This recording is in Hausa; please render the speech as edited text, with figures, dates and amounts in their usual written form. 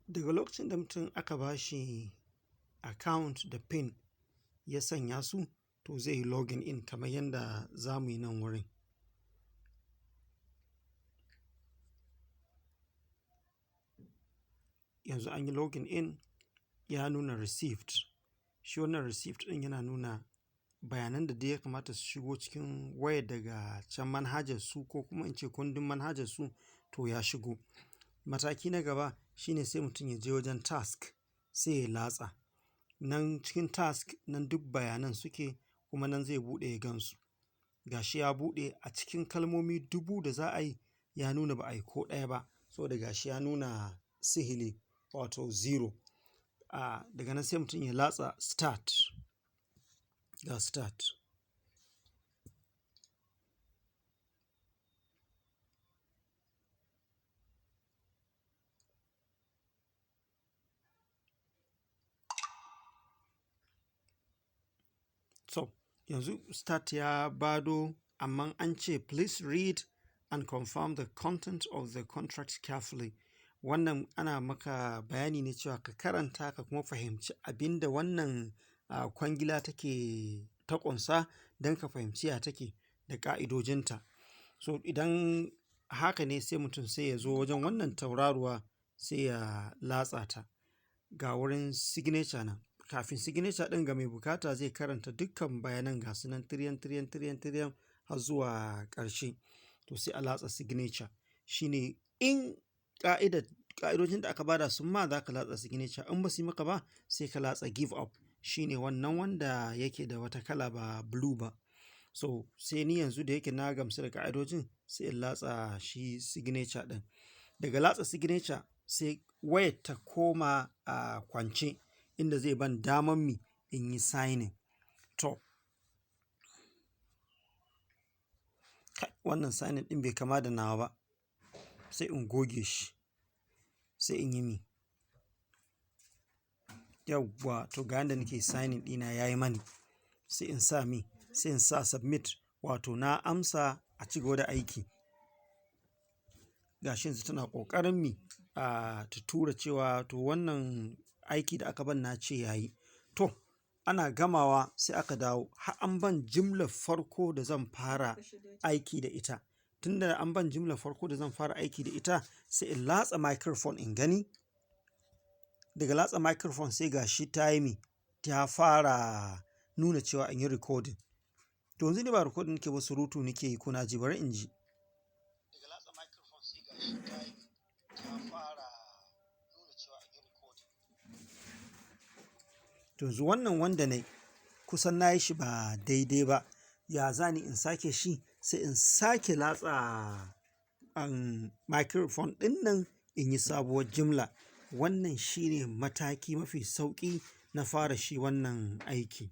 Daga lokacin da mutum aka ba shi account da PIN ya sanya su, to zai yi login in kamar yadda za mu yi nan wurin. Yanzu an yi login in, ya nuna received. Shi wannan received ɗin yana nuna bayanan da dai ya kamata su shigo cikin wayar daga can manhajar su, ko kuma in ce kundin manhajar su, to ya shigo. Mataki na gaba shine sai mutum ya je wajen task sai ya latsa. Nan cikin task nan duk bayanan suke, kuma nan zai buɗe ya gansu. Gashi ya buɗe, a cikin kalmomi 1000 da za a yi ya nuna ba a yi ko ɗaya ba. Saboda gashi ya nuna sihili, wato zero. Daga nan sai mutum ya latsa start. Ga start. So yanzu start ya bado, amma an ce please read and confirm the content of the contract carefully. Wannan ana maka bayani ne cewa ka karanta ka kuma fahimci abin da wannan kwangila take ta ƙunsa, don ka fahimci ya take da ƙa'idojinta. So idan haka ne, sai mutum sai ya zo wajen wannan tauraruwa sai ya latsa ta. Ga wurin signature nan. Kafin signature ɗin, ga mai bukata zai karanta dukkan bayanan, ga su nan tiriyan tiriyan tiriyan tiriyan har zuwa ƙarshe. To sai a latsa signature. Shine in ƙa'idojin da aka bada sun ma, za ka latsa signature. In ba su yi maka ba, sai ka latsa give up. Shine wannan wanda yake da wata kala ba blue ba. So sai ni yanzu da yake na gamsu da ƙa'idojin, sai in latsa shi signature ɗin. Daga latsa signature sai wayar ta koma a kwance, inda zai ban daman mi in yi signing. To, wannan signing ɗin bai kama da nawa ba. Sai in goge shi. Sai in yi mi. Yauwa, to ga yanda nake signing ɗina ya yi mani. Sai in sa mi, sai in sa submit, wato na amsa a ci gaba da aiki. Gashi yanzu tana ƙoƙarin mi ta tura cewa to wannan aiki da aka ban na ce ya yi. To ana gamawa sai aka dawo har an ban jimlar farko da zan fara aiki da ita. Tunda an ban jimlar farko da zan fara aiki da ita, sai in latsa microphone in gani. Daga latsa microphone sai gashi ta yi mi, ta fara nuna cewa in yi recording. To yanzu ni ba recording nake ba, surutu nake yi, kuna ji, bari in ji. Daga latsa microphone sai gashi ta yi mi, ta fara nuna cewa in yi recording. To yanzu wannan wanda nayi kusan na yi shi ba daidai ba. Ya zani in sake shi? Sai in sake latsa microphone ɗin nan in yi sabuwar jimla. Wannan shine mataki mafi sauƙi na fara shi wannan aiki.